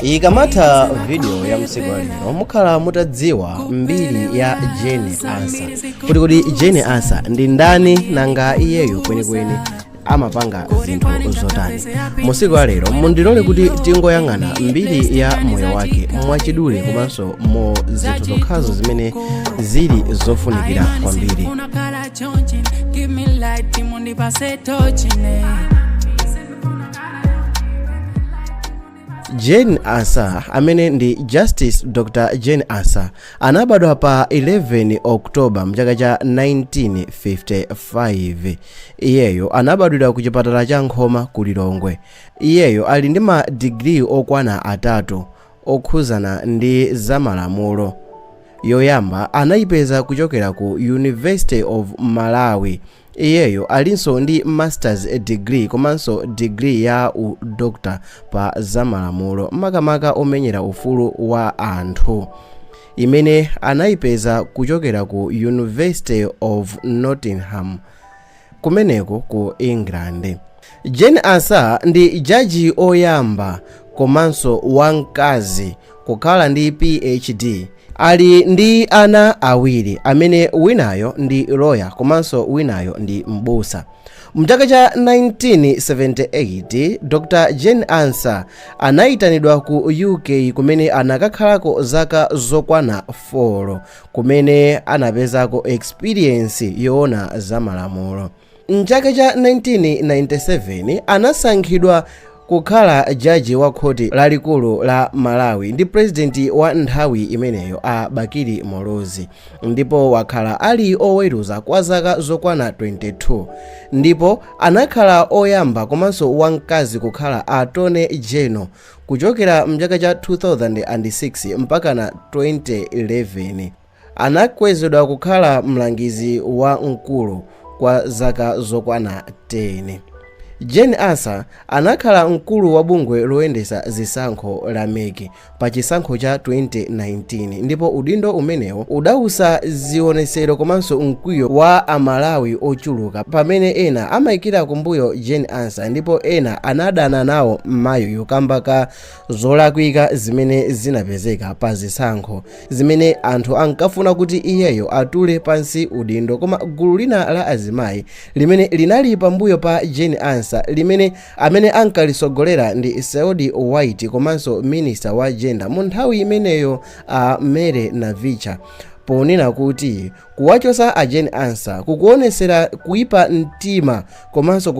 Ikamatha video ya msiku wa lero, mukhala mutadziwa mbiri ya Jane Ansah, kuti Jane Ansah ndi ndani, nanga iyeyo kwenikweni amapanga zinthu zotani. Musiku wa lero mundilole kuti tingoyang'ana mbiri ya moyo wake mwachidule komanso mu zinthu zokhazo zimene zili zofunikira kwambiri. Give me light, mundipase tochine. Jane Ansah, amene ndi Justice Dr Jane Ansah, anabadwa pa 11 October mchaka cha 1955. Iyeyo anabadwira ku chipatala cha Nkhoma ku Lilongwe. Iyeyo ali ndi ma digiri okwana atatu okhuzana ndi zamalamulo. Yoyamba anayipeza kuchokera ku University of Malawi. Iyeyo alinso ndi masters degree komanso degree ya u doctor pa zamalamulo, makamaka omenyera ufulu wa anthu, imene anayipeza kuchokera ku University of Nottingham kumeneko ku England. Jane Ansah ndi jaji oyamba komanso wamkazi kukhala ndi PhD. Ali ndi ana awiri, amene winayo ndi lawyer komanso winayo ndi mbusa. Mchaka cha 1978, Dr Jane Ansah anayitanidwa ku UK, kumene anakakhalako zaka zokwana 4, kumene anapezako experience yoona zamalamulo. Mchaka cha 1997 anasankhidwa kukhala jaji wa khoti lalikulu la Malawi ndi president wa nthawi imeneyo, a Bakili Muluzi, ndipo wakhala ali oweruza kwa zaka zokwana 22, ndipo anakhala oyamba komanso wamkazi kukhala Attorney General kuchokera mchaka cha 2006 mpakana 2011. Anakwezedwa kukhala mlangizi wa mkulu kwa zaka zokwana 10. Jane Ansah anakhala mkulu wa bungwe loyendesa zisankho la MEC pa chisankho cha 2019, ndipo udindo umenewo udausa zionesero komanso mkwiyo wa Amalawi ochuluka, pamene ena amayikira kumbuyo Jane Ansah ndipo ena anadana nawo mayiyo kamba ka zolakwika zimene zinapezeka pa zisankho, zimene anthu ankafuna kuti iyeyo atule pansi udindo. Koma gulu lina la azimayi limene linali pambuyo pa Jane Ansah, limene amene ankalisogolera ndi Seodi White komanso minister wa gender mu nthawi imeneyo, a Mary Navicha, ponena kuti kuwachosa a Jane Ansah kukuonesera kuipa mtima komanso